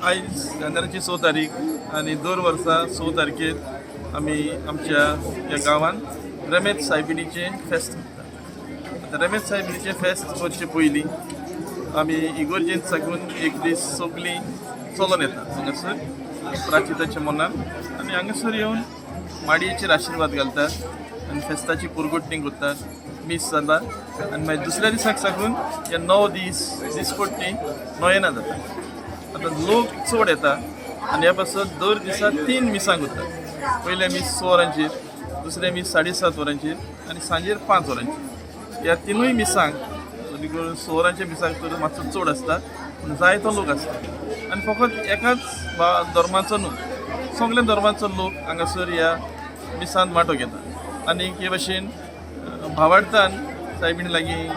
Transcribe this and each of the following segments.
आयज जानेराची 6 तारीख आनी दर वर्सा 6 तारखेर आमी आमच्या ह्या गांवांत रमेश सायबिणीचें फेस्त करतात. आतां रमेश सायबिणीचें फेस्त करचे पयलीं आमी इगोर्जेंत साकून एक दीस सगलीं चलोन येता हांगासर प्राचिताच्या मनान आनी हांगासर येवन माडयेचेर आशिर्वाद घालतात आनी फेस्ताची पुरगुटणी करतात. मीस जाता आनी मागीर दुसऱ्या दिसाक साकून हे 9 दीस दिसपट्टी नोयेना जाता. आतां लोक चड येता आनी ह्या पासत दर दिसा 3 मिसां करतात. पयलें मीस 6 वरांचेर, दुसरें मीस 7:30 वरांचेर आनी सांजेर 5 वरांचेर. ह्या तिनूय मिसांक करून 6 वरांच्या मिसाक तर मातसो चड आसता, पूण जायतो लोक आसता आनी फकत एकाच धर्माचो न्हू, सगल्या धर्माचो लोक हांगासर ह्या मिसांत वांटो घेता आनी हे भाशेन भावार्थान सायबिणी लागीं,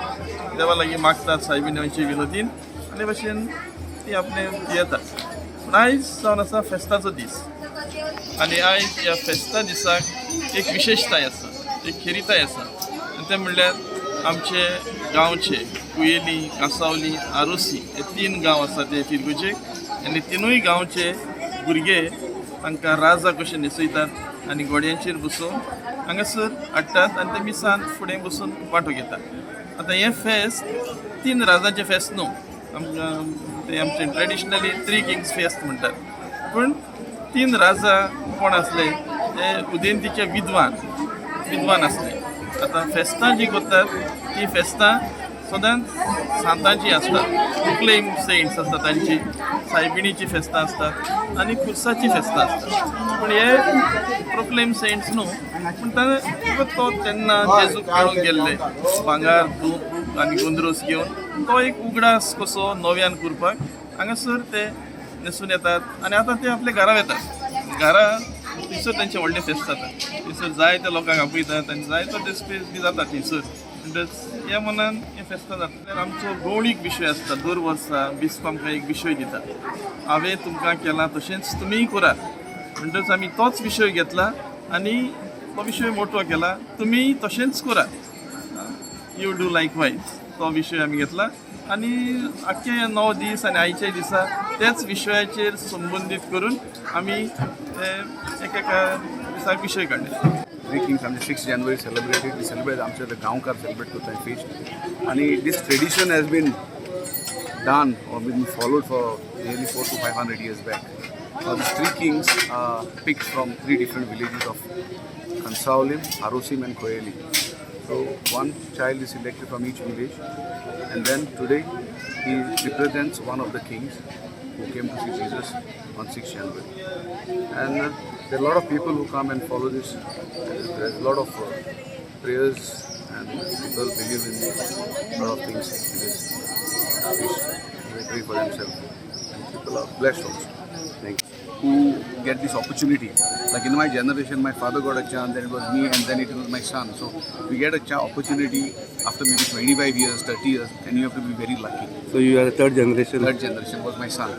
देवा लागीं मागतात सायबिणीची विनोदीन आनी हे भाशेन ती आपले येता. पूण आयज जावन आसा फेस्ताचो दीस आनी आयज ह्या फेस्ता दिसाक एक विशेशताय आसा, एक खेरीताय आसा आनी तें म्हणल्यार आमचे गांवचे कुयेली, कांसावली, आरोसी हे 3 गांव आसा ते फिरगुजेक आनी तिनूय गांवचे भुरगे तांकां राजा कशे न्हेसयतात आनी घोड्यांचेर बसोवन हांगासर हाडटात आनी ते मिसान फुडें बसून वांटो घेतात. आतां हें फेस्त 3 राजांचें फेस्त न्हू, आमकां ते आमचें ट्रेडिशनली थ्री किंग्स फेस्त म्हणटात, पूण 3 राजा कोण आसले ते उदेंतीचे विद्वान विद्वान आसले. आतां फेस्तां जीं करतात तीं फेस्तां सदांच सांतांची आसतात, प्रोक्लेम सेंट्स आसता तांची, सायबिणीची फेस्तां आसतात आनी खुर्साची फेस्तां आसतात. पूण हे प्रोक्लेम सेंट्स न्हू, पूण फकत तो तेन्ना जेजूक मेळूंक गेल्ले भांगर, धूप आनी गोंद्रोस घेवन तो एक उगडास कसो नव्यान करपाक हांगासर ते न्हेसून येतात आनी आतां ते आपल्या घरा वेतात. घरा थंयसर तेंचें व्हडलें फेस्त जाता, थंयसर जायत्या लोकांक आपयतात आनी जायतो डिस्प्लेस बी जाता थंयसर. म्हणटच ह्या मनान हें फेस्तां जाता. आमचो गौणीक विशय आसता. दर वर्सा बिस्प आमकां एक विशय दिता, हांवें तुमकां केलां तशेंच तुमीय करात. म्हणटच आमी तोच विशय घेतला आनी तो विशय मोटो केला, तुमी तशेंच करात, you do लायकवायज. तो विशय आमी घेतला आनी आख्खे 9 दीस आनी आयच्या दिसा तेच विशयाचेर संबंदीत करून आमी ते एकेका दिसाक विशय काडले. थ्री किंग्स आमचे 6 जानेवारी सेलिब्रेटेड, सेलिब्रेट आमचे गांवकार सेलिब्रेट करता फिस्ट आनी this tradition has been done or been followed for nearly 4 to 500 years back. Now these three kings are picked from three different villages of Cansaulim, Arossim and Koyeli. So one child is selected from each village and then today he represents one of the kings who came to see Jesus on 6 January. And there are a lot of people who come and follow this. There's a lot of prayers and people believe in a lot of things in this feast. They pray for themselves. And people are blessed also. Thank you. Who get this opportunity. Like in my generation, my father got a chance, then it was me, and then it was my son. So we get a opportunity after maybe 25 years, 30 years, and you have to be very lucky. So you are the third generation. Third generation was my son.